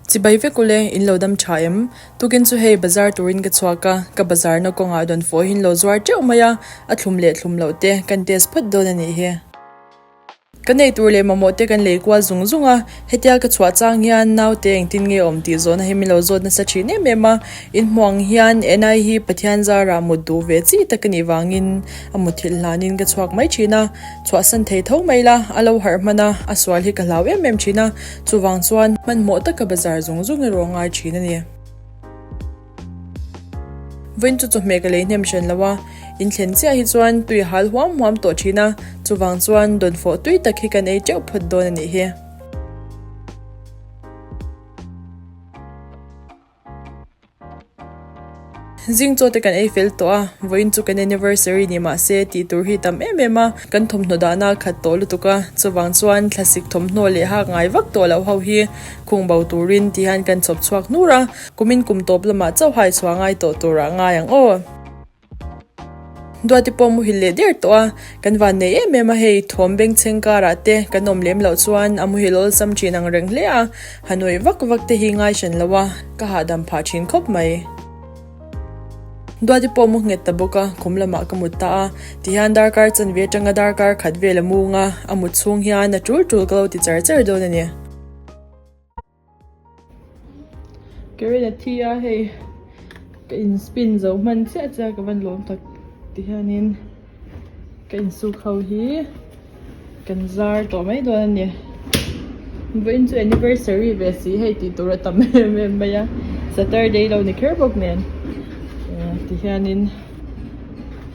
Chibai vek ule, in lo dam tha em? Tukin chu hei bazar turin ka chhuak a, ka bazarna kawngah dawn fawhin lo zuar teuh mai a, a thlum leh thlum loh te kan test phawt dawn a nih hi. Ka nei tur leh mamawh te kan lei kual zung zung a, hetia ka chhuah chang hian naute engtin nge awm tih zawhna hi min lo zawt nasa thin em em a, inhmuang hian Enai hi Pathian zarah mut duh ve chi tak a nih vangin a muthilh hlanin ka chhuak mai thin a, chhuahsan thei tho mai la, a lo harh hman a, a sual hi ka hlau em em thin a, chuvang chuan hmanhmawh taka bazar zung zung erawh a ngai thin a ni. Vawiin chu chawhmeh ka lei hnem hran lo a, in thlen chiah hi chuan tui a hal huam huam tawh thin a, chuvang chuan dawnfawh tui tak hi kan ei teuh phawt dawn a nih hi. Zing chaw te kan ei fel tawh a, vawiin chu kan anniversary ni mah se tih tur hi tam em em a, kan thawmhnaw dahna a khat tawh lutuk a, chuvang chuan thlasik thawmhnaw leh hak ngai vak tawh loh ho hi khung bo turin ti hian kan chhawp chhuak hnur a, kumin kum tawp lamah chauh hai chhuah ngai tawh turah ngai ang aw. Duati pawh muhil leh der tawh a, kan van nei em em a hei, thawm bengchheng karah te kan awm lem loh chuan a muhil awlsam thin ang reng hle a, Hanoi vak vak te hi ngai hran lo a, ka hahdam phah thin khawp mai. Duati pawh mu nghet ta bawk a, khum lamah ka mut ta a, tihian darkar chanve atanga darkar khat vel a mung a, a mut chhung hian a tul tul ka lo ti char char dawn a ni. Karen a thi a hei ka in spin zo hman chiah chiah ka van lawm tak ti hianin ka insuk ho hi kan zar tawh mai dawn a ni vawiin chu anniversary ve si hei tih tur a tam em em mai a saturday lo ni kher bawk nen ti hianin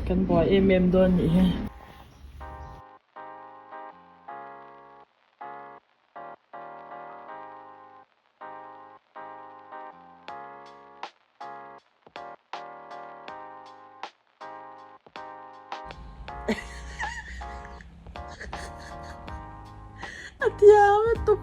kan buai em em dawn a nih hi. A thiam lutuk.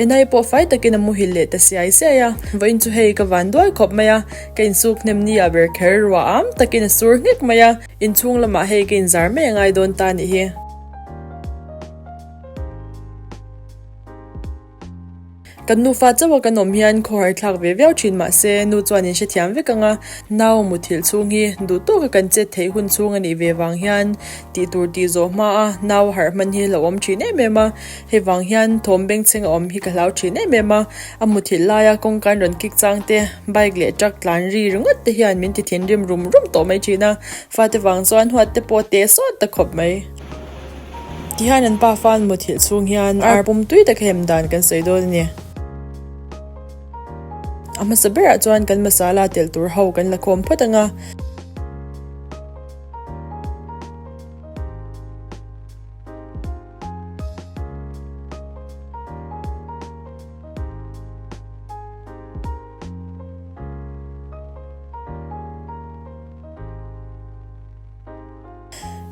Enai pawh fai takin a muhil leh ta siai siai a, vawiin chu hei ka van duai khawp mai a, ka insuk hnem ni ah ber kher ruah am takin a sur nghek mai a, inchhung lamah hei ka inzar mai a ngai dawn ta nih hi. Kan nufa chauha kan awm hian khawhar thlak ve viau thin mah se nu chuan in hrethiam vek ang a, nau muthilh chhung hi duh tawka kan chet theih hun chhung a nih ve vang hian tih tur tih zawh hma a nau harh hman hi hlauh awm thin em em a, hei vang hian thawm bengchheng a awm hi ka hlau thin em em a, a muthilh laia kawngka an rawn kik chang te, bike leh truck tlan ri ringawt te hian min ti thinrim rum rum tawh mai thin a, fate vang chuan huat te pawh teh sawt ta khawp mai. Tihian an pa fan muthilh chhung hian ar pum tui tak hem dan kan sawi dawn a ni. A hmasa berah chuan kan masala telh tur ho kan la khawm phawt ang a.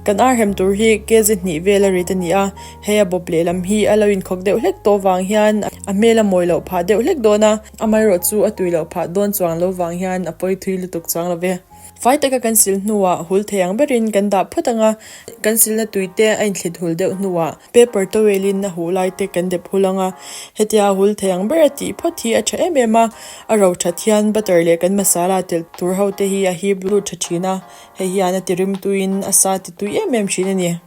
Kan ar hem tur hi kg hnih vel a rit a ni a, hei a bawp lehlam hi a lo inkhawk deuh hlek tawh vang hian a hmel a mawi loh phah deuh hlek dawn a, amaherawh chu a tui loh phah dawn chuang lo vang hian a pawi thui lutuk chuang lo ve. Fai taka kan sil hnuah hul thei ang berin kan dah phawt ang a, kan silna tui te a inthlit hul deuh hnuah paper towel in a huh lai te kan dep hul ang a, hetia a hul thei ang ber a tih phawt hi a tha em em a, a ro that hian butter leh kan masala telh tur ho te hi a hip lut tha thin a. Hei hian a ti rimtuiin a sa ti tui em em thin a ni.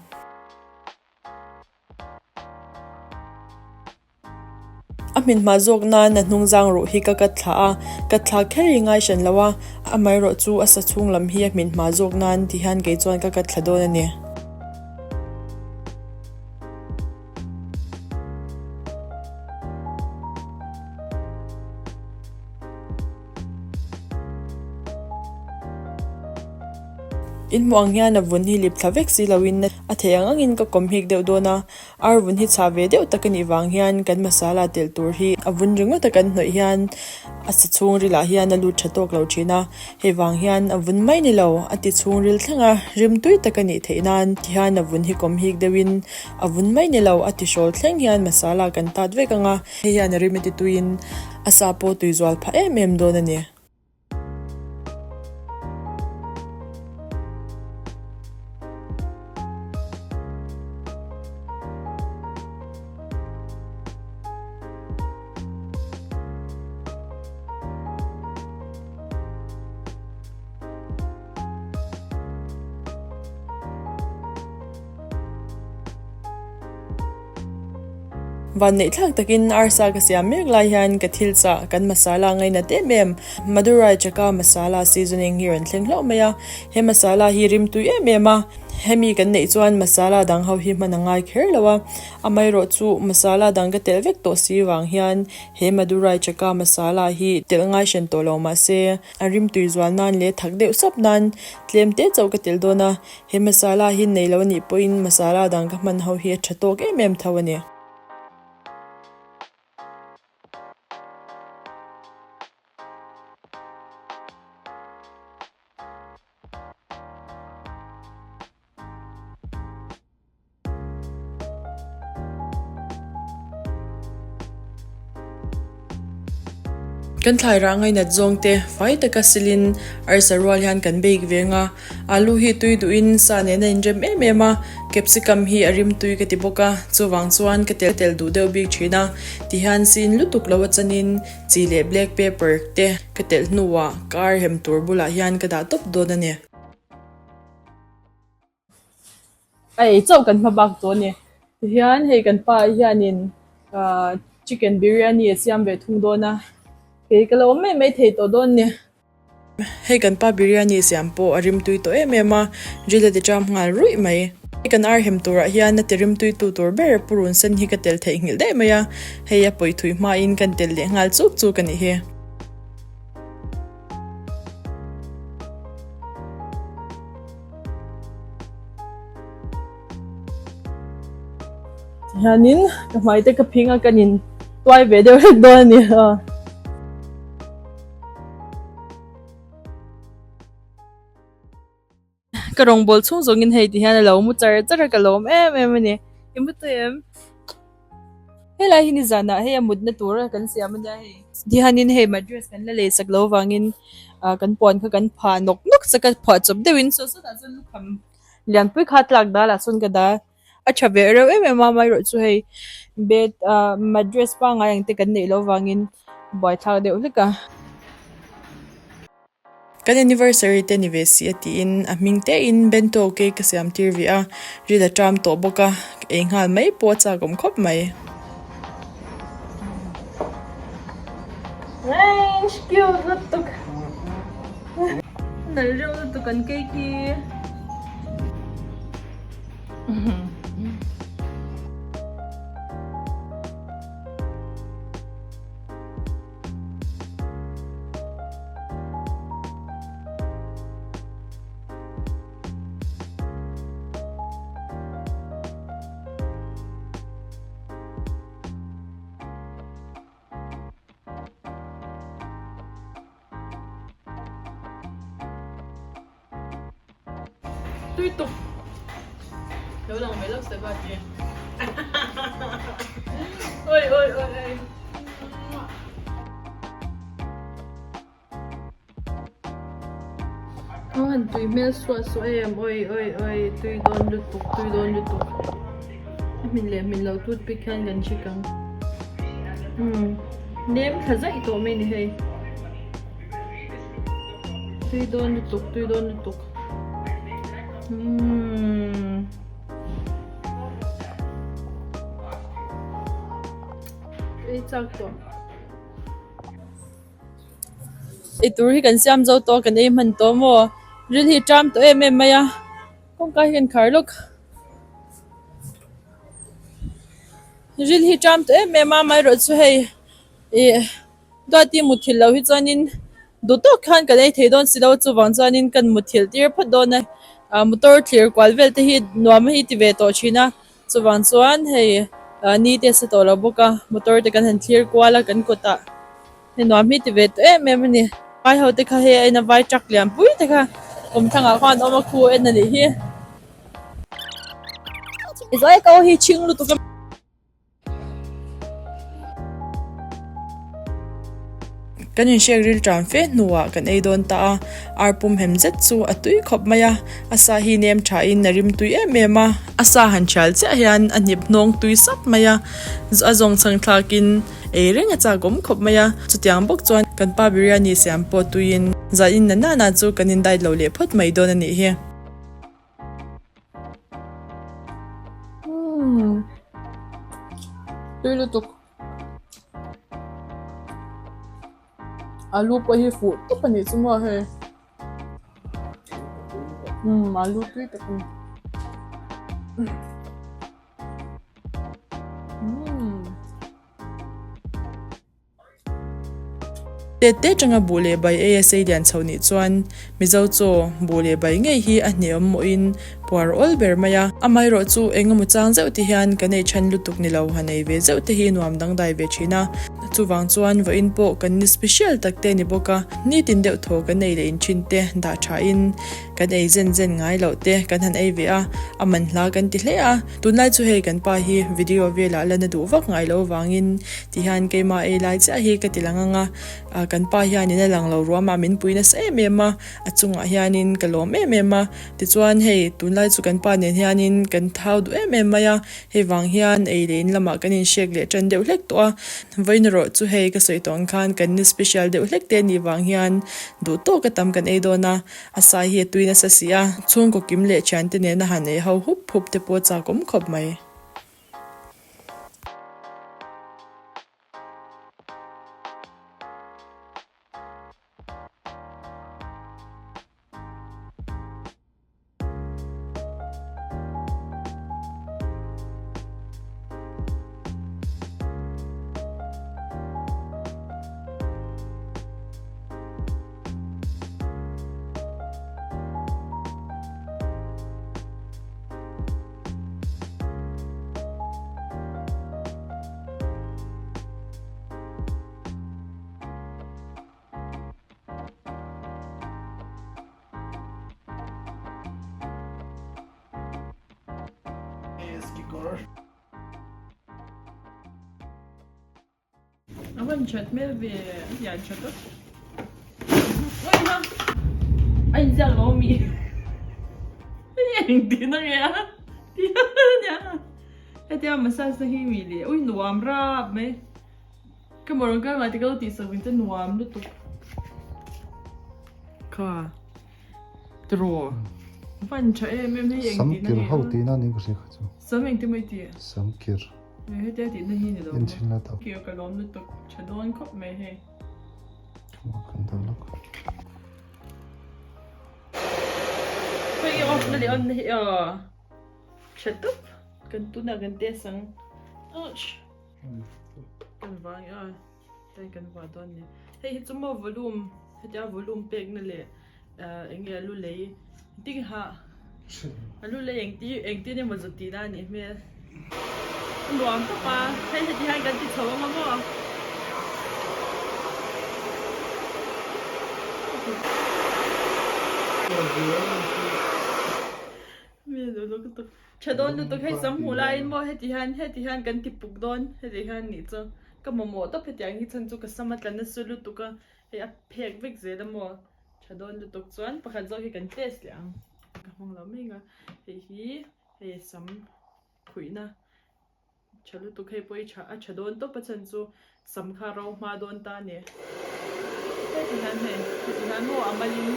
A hmin hma zawk nan a hnung zang ruh hi ka cut thla a, cut thlak kher hi ngai hran lo a, amaherawh chu a sa chhung lam hi a hmin hma zawk nan ti hian kei chuan ka cut thla dawn a ni. In hmuh ang hian a vun hi lip thla vek si loin a theih ang angin ka kawm hik deuh dawn a, ar vun hi chhah ve deuh tak a nih vang hian kan masala telh tur hi a vun ringawt a kan hnawih hian a sa chhungril ah hian a lut tha tawk lo thin a, hei vang hian a vun mai ni lo a ti chhungril thleng a, rim tui tak a nih theih nan ti hian a vun hi kawm hik deuhin a vun mai ni lo a ti hrawl thleng hian masala kan tat vek ang a, hei hian a rim a ti tuiin A sa pawh tui zual phah em em dawn a ni. Vanneih thlak takin arsa ka siam mek lai hian ka thil chah kan masala ngainat em em Madurai Chakka Masala seasoning hi rawn thleng hlauh mai a, he masala hi rim tui em em a, hemi kan neih chuan masala dang ho hi hman a ngai kher lo a, amaherawh chu masala dang ka telh vek tawh si vang hian he Madurai Chakka Masala hi telh ngai hran tawh lo mahse a rim tui zual nan leh thak deuh sap nan tlem te chauh ka telh dawn a. He masala hi nei lo anih pawhin masala dang ka hman ho hi a tha tawk em em tho a ni. Kan thlai rah ngainat zawng te fai taka silin arsa rual hian kan bake ve ang a, alu hi tui duhin sa nen a inrem em em a, capsicum hi a rim tui ka ti bawk a, chuvang chuan ka tel tel duh deuh bik thin a, tihian sin lutuk lo a chanin chi leh black pepper te ka telh hnuah ka ar hem tur bulah hian ka dah tawp dawn a ni. A ei chauh kan hma bak tawh a ni. Tihian hei kan pa hianin ahh chicken biryani a siam ve thung dawn a, kei ka lo awm mai mai thei tawh dawn a ni. Hei kan pa biryani siam pawh a rimtui tawh em em a, ril a ti ṭam nghal ruih mai. Hei kan ar hem turah hian a ti rimtui tu tur ber purun sen hi ka tel theihnghilh daih mai a, hei a pawithui hmain kan tel leh nghal chuk chuk a nih hi. Hianin ka hmai te ka phing a kan in tuai ve deuh hlek dawn a ni a. Ka rawngbâwl chhung zawngin hei ti hian a lo mu char char a ka lawm em em a ni. I mu tawh em? Helai hi nizanah hei a mutna tur a kan siam a nia hei. Tihianin hei mattress kan la lei sak lo vangin ah kan puan kha kan phah nawk nawk chak a phuah chawp deuhin saw sawtah chuan lukham lianpui kha tlak dalah sawn ka dah a tha ve reuh em em a amaherawhchu chu hei bed ah mattress pangngai ang te kan neih loh vangin buaithlak deuh hlek a. Kan anniversary te ni ve si a tiin a hming te in bento cake ka siam tir ve a, ril a ṭam tawh bawk a, ei nghal mai pawh a chak awm khawp mai. Range cute lutuk nalh reuh lutuk an cake hi. Tui tuk. Lo lang mai lo se ba ti. Oi oi oi oi. Aw han tui hmel suah suah em oi oi oi tui dawn lutuk tui dawn lutuk. A hmin leh hmin loh toothpick hian kan hrik ang. Umm nem thla zaih tawh mai ni hei. Tui dawn lutuk tui dawn lutuk umm ei chak tawh ei tur hi kan siam zo tawh a kan ei hman tawh maw ril hi a ṭam tawh em em mai a kawngka hi kan khar lawk ril hi a ṭam tawh em em a amaherawhchu hei ih. Duati muthilh loh hi chuanin duh tawk khan kan ei thei dawn si lo chuvang chuanin kan muthilh tir phawt dawn a ah motor thlir kual vel te hi nuam hi ti ve tawh thin a chuvang chuan hei ah ni te a sa tawh lo bawk a motor te kan han thlir kual a kan kawtah hei nuam hi ti ve tawh em em a ni vai ho te kha hei a en a vai truck lian pui te kha kawmthlangah khan awm a khu en a nih hi. Zai kau hi chhing lutuk a. Kan inhriak ril tan fe hnuah kan ei dawn ta a, ar pum hem zet chu a tui khawp mai a, a sa hi nem thain a rim tui em em a, a sa han thial chiah hian a hnip hnawng tui sap mai a, a zawng chhang thlakin ei reng a chak awm khawp mai a, chutiang bawk chuan kan pa biryani siam pawh tuiin zanin na nana chu kan indait lo leh phawt mai dawn a nih hi. Tui lutuk. Alu pawh hi fuh tawp a nih chu maw hei. Umm alu tui tak a ni. Umm. Tette atanga buh leh bai ei a sei lian chho nih chuan Mizo chaw buh leh bai ngei hi a hneawm mawhin puar awl ber mai a. Amaherawh chu engemaw chang zeuh te hian kan ei than lutuk ni lo han ei ve zeuh te hi nuam dangdai ve thin a. Chuvang chuan vawiin pawh kan ni special tak te ni bawk a, nitin deuh thaw kan ei leh inthin te dah thain kan ei zen zen ngai loh te kan han ei ve a, a man hla kan ti hle a. Tunlai chu hei kan pa hi video velah la na duh vak ngai lo vangin ti hian keimah ei lai chiah hi ka ti lang ang a, kan pa hianin a lang lo ruamah min pui nasa em em a, a chungah hianin ka lawm em em a. Tichuan hei tunlai chu kan pa nen hianin kan thau duh em em mai a, hei vang hian ei leh in lamah kan inhrek leh tan deuh hlek tawh a. Vawiin erawh chu hei ka sawi tawh ang khan kan ni special deuh hlek te anih vang hian duh tawk a tam kan ei dawn a. A sai hi a tui nasa si a, chhungkaw kim leh thiante nena han ei ho hup hup te pawh a chak awm khawp mai. A van that hmel ve a lian tha tawp ui ha a inziak lo ami hei engtin a nge a tia hetia massage te hi mi leh ui nuam rap mai ka motor kal ngai te ka lo tih sak vin te nuam lutuk kha tiraw van tha em em hei engtin a nge a Sam kir ho tihna a ni ka hria kha chu Sam engtin mai tih Sam kir. Hei hetia tihna hi ni lo En chhin la tawp. Kio ka lawm lutuk tha dawn khawp mai hei. Thuma kan dal lawk. Hei i off na leh on na hi aw. Tha tawp. Kan tunah kan test ang. Ouch. Kan vang a. Hei kan vuah dawn ni. Hei hi chu maw volume hetia volume pek na leh eng nge a lu lei ding ha a lu lei engti engtin emaw zut tihna a nih hmel. A nuam tawp a hei heti hian kan ti chho ang a maw. Mi lutuk lutuk tha dawn lutuk hei sam hmuh laiin maw heti hian heti hian kan ti puk dawn heti hian nih chu. Ka mamawh tawp hetiang hi chhan chu ka sam a tla nasa lutuk a, hei a phek vek zel a maw? Tha dawn lutuk chuan pakhat zawk hi kan test leh ang. Ka hmang lo mai ang a, hei hi hei sam khuihna tha lutuk hei pawh hi tha a tha dawn tawp a chhan chu sam kha ro hma dawn ta a ni. Heti hian hei heti hian maw a malin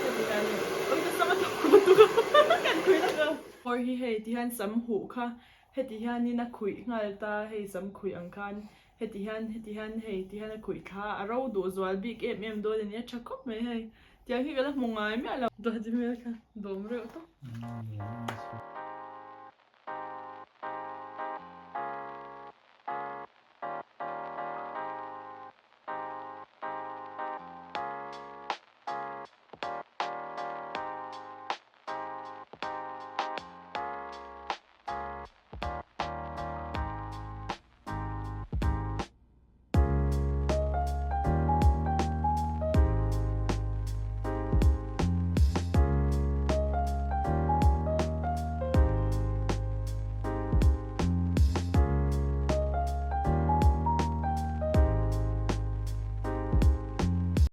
heti hian oi ka sam a tawk lutuk a kan khuih lawk a. Hawr hi hei ti hian sam huh kha Heti hianin a khuih nghal ta, hei sam khuih ang khan heti hian heti hian hei ti hian a khuih thla a, a ro duh zual bik em em dawn a ni, a tha khawp mai hei. Tiang hi ka la hmu ngai miah lo. Dawt hmel kha dawm reuh tawp.